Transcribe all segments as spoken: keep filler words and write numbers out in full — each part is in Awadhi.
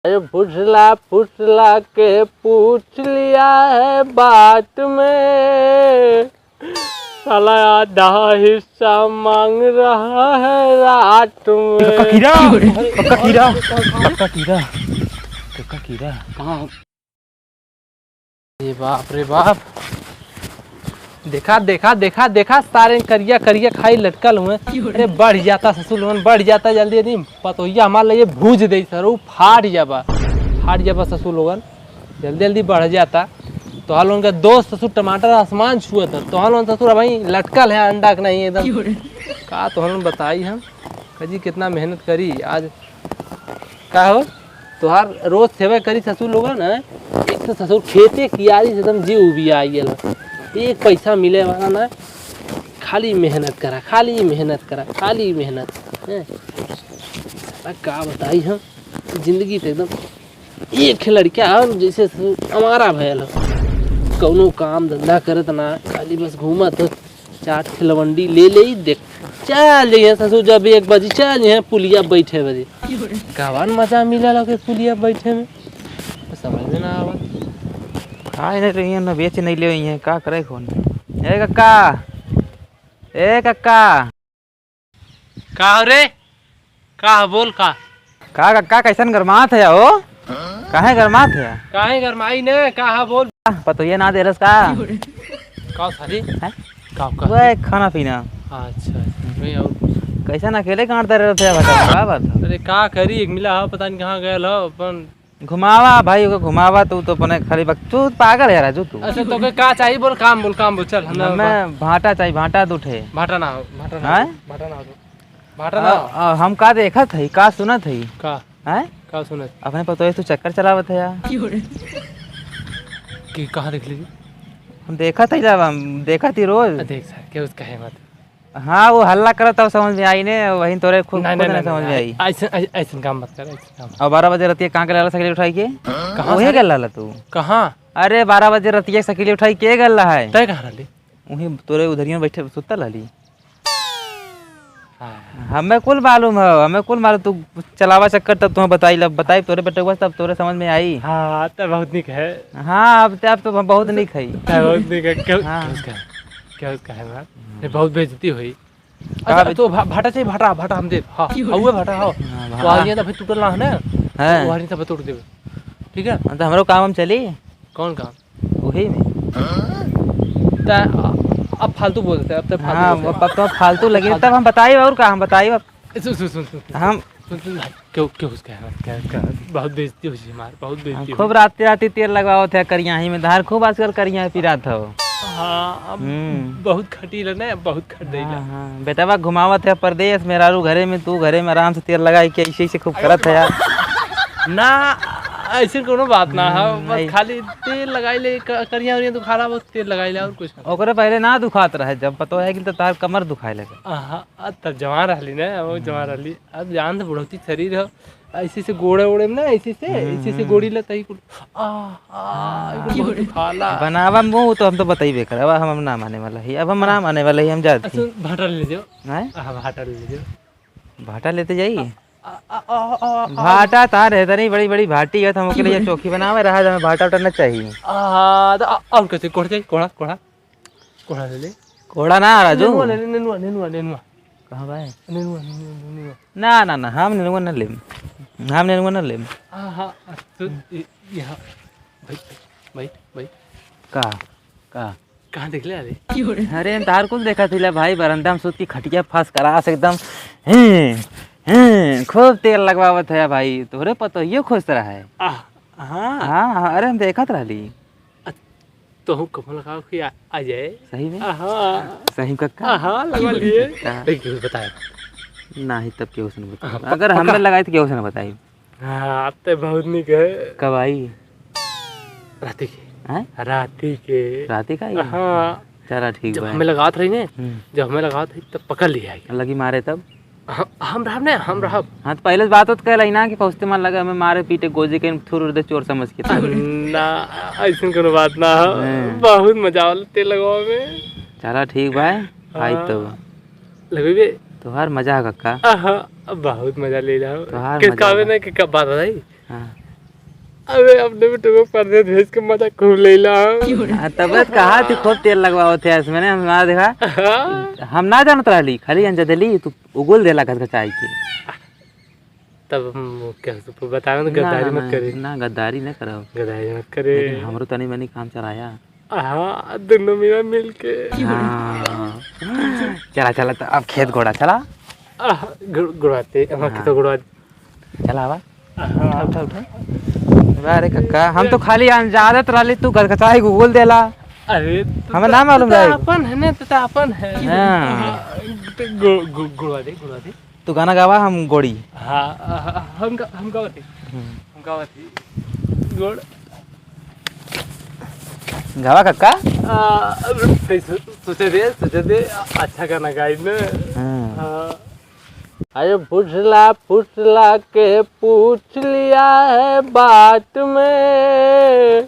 अरे फुसला फुसला के पूछ लिया है बात में, साला आधा हिस्सा मांग रहा है रात में। कक्का कीड़ा, कक्का कीड़ा, कक्का कीड़ा, कक्का कीड़ा। कहाँ? रे बाप रे बाप, देखा देखा देखा देखा, सारे करिया करिया खाई लटकल हुए। अरे बढ़ जाता ससुर लोगन, बढ़ जाता जल्दी जल्दी। पतोहिया हमार लगे भूज दे सर, उ फाट जाबा, फाट जाबा ससुर लोगन, जल्दी जल्दी बढ़ जाता। तोहार लोगन के दोस्त ससुर टमाटर आसमान छुअत है, तोहार लोगन ससुर अबहीं लटकल है अंडा के नहीं एकदम। का तोहन बताई हम, कजी कितना मेहनत करी आज। का हो, तोहार रोज सेवा करी ससुर लोगन, हैं? एक तो ससुर खेते कियारी से एकदम जीव उबिया आइल है। एक पैसा मिले वाला ना, खाली मेहनत करा, खाली मेहनत करा, खाली मेहनत, हैं? साला का बताई हम, जिंदगी तो एकदम एक लड़का हम जैसे ससुर हमारा भयल हो, कौनो काम धंधा करत ना, खाली बस घूमत हो, चाट खिलवंडी ले ले ही देख, चल जइहे ससुर, जब एक बजी चल जइहे पुलिया बैठे बजे। कवन मजा मिला लोग पुलिया बैठे में, तो समझ में ना आवत। खाए नहीं रही है, ना बेच नहीं ले है, का करे कौन? ए कक्का, ए कक्का। का हो रे? का हो, बोल का? का कक्का, कैसन गरमात है हो? काहे गरमात है? काहे गरमाई ने? का हो, बोल। पतोहिया ना देलस का? का सारी? हैं? का, का? वह खाना पीना। अच्छा, अच्छा, नहीं और कुछ। कैसन अकेले गांड दे रहे थे, बता, का बात है? अरे का करी, एक मिला हो, पता नहीं कहाँ गयल हो, अपन घुमावा भाई, ओके घुमावा, तू तो अपने खाली बक-, तू पागल है राजू, तू। अच्छा, तोके का चाहिए? बोल, काम बोल, काम बोल, चल, हम हमें भांटा चाहिए, भांटा दू ठे। भांटा ना हो, भांटा ना हो, हैं? भांटा ना हो, भांटा ना आ, हो। आ, हम का देखत हई, का सुनत हई? का? हैं? का सुनत? अपने पतोहिया से तू चक्कर चलावत है यार। की कहाँ देख लीजिए? हम देखत हई जब, हम देखत ही रोज। आ, देख सर, क्या उसका है मत। हाँ, वो हल्ला करत, तब समझ में आई ने, वहीं तोरे खुद, नहीं, खुद नहीं, नहीं, नहीं समझ में नहीं, आई। ऐसे, ऐसे, ऐसे काम मत कर, ऐसे काम। और बारह बजे रतिया कहाँ के लाला साइकिल उठाई के? कहाँ वहीं सारे? के लाला तू? कहाँ? अरे, बारह बजे रतिया साइकिल उठाई के गल है? तय कहाँ रहली? वहीं तोरे उधरिया बैठे सुतल रहली। हाँ। हमें कुल मालूम है, हमें कुल मालूम। तू चलावा चक्कर, तब तुम्हें बताई, लब बताई तोरे बेटवा, तब तोरे समझ में आई। हाँ, तब बहुत निक है। हाँ, अब, अब तो हम बहुत निक है। तब बहुत निक है। क्यों, हाँ। क्यों उसका, क्यों उसका है बात? हम्म। ये बहुत बेइज्जती हुई। का अच्छा, बे- तो भा-, भाटा चाहिए, भाटा, भाटा हम देब। हाँ, हउए भाटा, हाँ। हाँ, भाटा। वहाँ नहीं तो फिर टूटल ना है ना। हाँ। वहाँ नहीं तो फिर तोड़ देबे। ठीक है? हाँ, तो हमरो काम हम चली। कौन काम? वही में। ता, अब फालतू बोलते, अब तो फालतू हाँ, बोलते। अब तो फालतू लगी, फालतू। तब हम बताई और का, हम बताई अब। सुन, सुन, सुन, सुन, सुन। हम सुन, सुन भाई, क्यों, क्यों उसका है? क्या, क्या? बहुत बेइज्जती हो जी हमार, बहुत हम बेइज्जती हो खूब जी। रात, रात ही तेल लगवावत है करियाही में, धार खूब आजकल करियाही पिरात हो। हाँ, हम हम्म। बहुत खटीला ना, बहुत खट देला। हाँ, हाँ, बेटवा घुमावत है परदेश, मेहरारू घरे में, तू घरे में आराम से तेल लगाई के ऐसे, ऐसे खूब करत है यार। ना, ऐसे कोनो बात ना है, हम्म, बस नहीं। खाली तेल लगाई ले, क-, करिया उरिया दुखाला, बस तेल लगाई ले, और कुछ ना। ओकरे पहले ना दुखात रहे, जब पतो है कि तो तार कमर दुखाए लगे। हाँ, आ, तब जवान रहली ना, वो जवान हम्म। रहली। अब जान तो बुढ़ौती शरीर हो, ऐसे से गोड़े ओड़े में ना, ऐसे से, ऐसे से हम्म। गोड़ी ले तही कुल, आ, आ, हाँ। ई कुल बहुत दुखाला। बनावा मुंह तो हम तो बतइबे करब, अब हम ना माने वाला ही, अब हम ना माने वाला ही, हम जात ही। सुन, भाटा ले जाओ। हैं? हाँ, भाटा ले जाओ। भाटा लेते जाई? आ, आ, आ, आ, आ, आ। भाटा तार है, इतनी बड़ी बड़ी भाटी है, तो हम ओकरे लिए चोखी बनावे रहा, हमें भाटा उटा ना चाहिए। आ, तो आ, और कैसे? कोड़ा चाहिए? कोड़ा, कोड़ा। कोड़ा ले ले। कोड़ा ना, राजू। नेनुआ ले ले, नेनुआ, नेनुआ, नेनुआ। कहाँ बा? नेनुआ, नेनुआ, नेनुआ। ना, ना, ना, हम नेनुआ ना लेम। हम नेनुआ ना लेम। हाँ, हाँ, तो इ-, यहाँ, भाई, भाई, भाई। का? का? कहाँ देख ले, अरे? अरे, हम तार कुल देखा थी, ले भाई, बरंदा में सूत की खटिया first class एकदम, हैं, हैं, खूब तेल लगवावत है भाई, तोहरे पतोहियो खुश रहा है। आ, हाँ। हाँ, हाँ, अरे, हम देखत रहली। तोहू कमल का कि आ, आ जाए। सही में? आहा। सही में कक्का? आहा, लगा लिए। कक्का। देख, केहू बताए। नाही, तब केहू से न बताई। हाँ, प-, अगर पक्का। हमें लगाई तो केहू से न बताई। हाँ, अब तो बहुत निक है। कब आई? राती के। हैं? राती के। राती का आई? हाँ। चला ठीक जब बा। हमें लगात रही ने, हम्म। जब हमें लगात रही, तब पकड़ लिया है। लगी मारे तब? ह-, हम रहब ने, हम रहब। हाँ, तो पहले से बात होत कहला ही ना कि फौजते मन लगे हमें मारे पीटे, गोजी के थुर दे चोर समझ के। ना, ऐसन कोनो बात ना हो। हैं। बहुत मजा आवला तेल लगावे में। चला ठीक बा, आई हाँ। तो। लगेबे? तोहार मजा है कक्का। आहा, बहुत मजा ले रहा हूँ। तोहार किस मजा काम में बा। नहीं, कि कब बात बताई? हाँ। अबे, अपने बेटो को परदेस भेज के मजा खूब लेला। हाँ, तबे तो कहा थी, खूब तेल लगवावत है इसमें, ने हमारा देखा। हाँ। हम ना जानत रहली, खाली अंजा देली, तू उगुल देला घसघसाई के। तब हम क्या बतावे तो ना, गद्दारी ना, मत ना, करे। ना, गद्दारी ना करो। गद्दारी मत करे। लेकिन हमरो तनी मनी काम चलाया। हाँ, दोनों मिला मिलके। हाँ। चला, चला, तो अब खेत गोड़ा, चला। आह, गुड़-, गुड़वाते, हाँ, हाँ। खेत गोड़वा। चला, आवा। हाँ। उठा, उठा, उठा। वाह रे कक्का, हम तो खाली अनजानत रहली, तू गदगदाई के बोल देला। अरे, तो हमें तो, ना मालूम तो रहे। अपन है ना, तो, तो अपन है। हाँ। हाँ, तो गु-, गु-, गुड़वा दे, गुड़वा दे। तू गाना गावा, हम गोड़ी। हाँ, हाँ, हम गा-, हम गावत ही। हम्म। हम गावत ही। गोड़। गावा कक्का। आ, रुक, तै सो-, सोचे दे, सोचे दे, अच्छा गाना गाई ना। हाँ। हाँ। अरे फुसला, फुसला के पूछ लिया है बात में।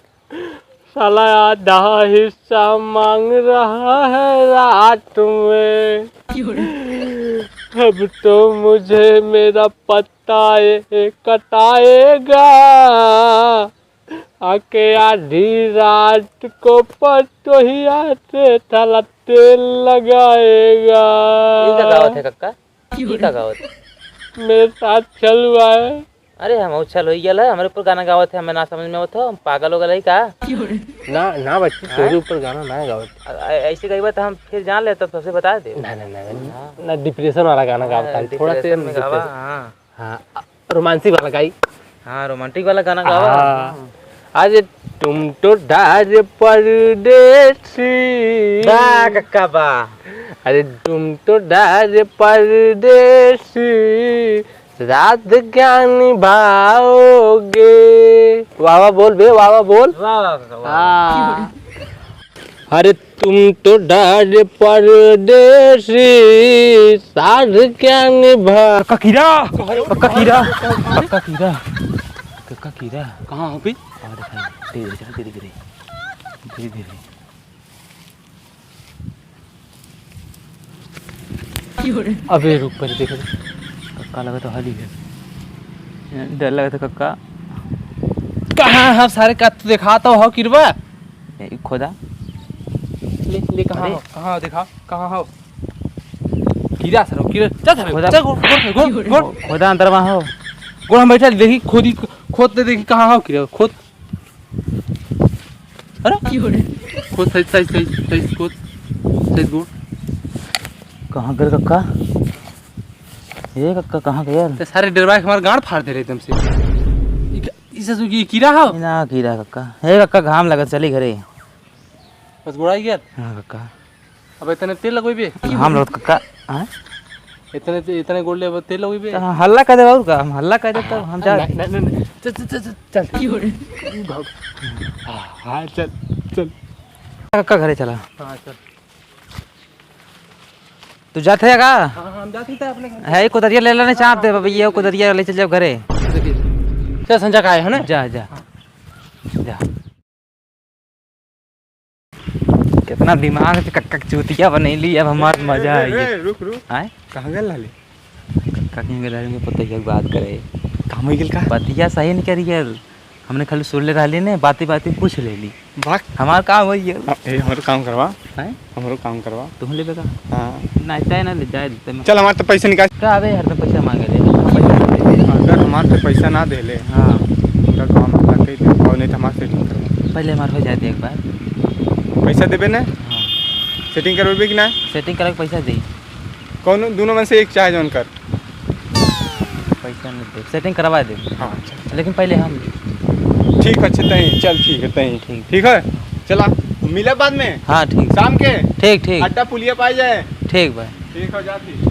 साला आधा हिस्सा मांग रहा है रात में। अब तो मुझे मेरा पता ये कटाएगा। आके आधी रात को पतोहिया से साला तेल लगाएगा। ई का गावत है कक्का? ई का गावत? मेरे साथ छल हुआ है। अरे, हम छल हो गया है, हमारे ऊपर गाना गावत है, हमें ना समझ में आवत हो, हम पागल हो गए का? ना, ना बच्ची, हाँ? तोरे ऊपर गाना ना गावत। अ-, अ-, ऐसे गई बात हम फिर जान ले, तब सबसे बता दे। ना, ना, ना, ना, हाँ। ना, depression वाला गाना गावत हाँ, है, थोड़ा सा depression में गावा, depression। हाँ। हाँ, अ, romantic वाला गाई। हाँ, romantic वाला गाना गावा। हाँ। अरे तुम तो डार परदेसी। बा कक्का बा। अरे तुम तो डार परदेसी, रात क्या निभाओगे? वाह वाह बोल बे, वाह वाह बोल। वाह वाह कक्का, वाह। हाँ। अरे तुम तो डार परदेसी, साथ क्या निभा। कक्का कीरा, कक्का कीरा, कक्का कीरा, कक्का कीरा। कहाँ हो बे? आ, दिखाई। धीरे, धीरे, धीरे, धीरे। धीरे, धीरे। अबे रुक, पहले देख। कक्का लगा तो हली है। डर लगा था कक्का। कहाँ है सारे का? तू देखा तो हो किरवा। ए, खोदा। ले, ले, कहाँ अरे। हो? कहाँ हो? देखा, कहाँ हो? कीरा सर, कीरा। चल सर, खोदा। चल, गोड़, गोड़, गोड़, गोड़। खोदा अंदर में हो। गोड़ हम बैठा, देखी, खोदी, खोद दे, देखी, कहाँ हो कीरा? खोद। अरे? खोद, सही, सही, सही, सही, खोद। सही, गोड़। कहाँ गिर कक्का? ए कक्का, कहाँ गया? ते सारे डरवा के हमार गांड फाड़ दे रहे एकदम से। ई क-, ई ससुर की कीरा हो? ई ना कीरा कक्का। हे कक्का, घाम लगत, चली घरे। बस गोड़ाई गया? हाँ कक्का। अब इतने तेल लगोइबे? घाम लगत कक्का। हाँ? इतने ते-, इतने गोड़ ले अब तेल लगोइबे? तो हाँ, हल्ला कर दे और का? हम हल्ला कर दे तब हम जा। नहीं, नहीं, नहीं, नहीं। चल, चल, चल, चल, चल। भाग। हाँ, हाँ, चल, चल। कक्का घरे चला। हाँ, चल। तू जात है का? हाँ, हाँ, हम जात ही थे अपने घर। है, कुदरिया ले लेने चाहते बाबा, ये कुदरिया ले चल जाओ घरे। चल, संजा का है, है ना? जा, जा। हाँ। जा। कितना दिमाग से कक्का के चूतिया बनैली, अब हमार ए, ए, मजा ए, आई। ए, रुक, रुक। आए? कहाँ गल रहले? कक्का के गल रहले, पता ही बात करे। काम हो गेल का? बतिया सही नहीं करी यार। हमने खाली सुन ले रहली ने, बाती बाती पूछ लेली। बात हमार काम होई है। हाँ, ए, हमरो काम करवा। हैं? हमरो काम करवा। तू लेबे का? हाँ। ना, चाहे ना ले, जाए देते मैं। चल, हमार तो पैसा निकाल। का अबे, हरदम पैसा मांगे ले। पैसा ना दे। अगर हमार तो पैसा ना देले, हाँ। पूरा काम ना कही दे, और नहीं तो हमार setting करवा। पहले हमार हो जाए दे एक बार। पैसा देबे ना? हाँ। Setting करवेबे कि ना? Setting करा के पैसा दे। कौनो, दोनों में से एक चाहे जौन कर। पैसा नहीं दे, setting करवा दे। हाँ, अच्छा। लेकिन पहले हम ठीक है, अच्छा, तहीं, चल, ठीक है, तहीं। ठीक। ठीक है, चला, मिले बाद में। हाँ, ठीक। शाम के। ठीक, ठीक। अड्डा पुलिया पाए जाए। ठीक बा। ठीक हो जाती।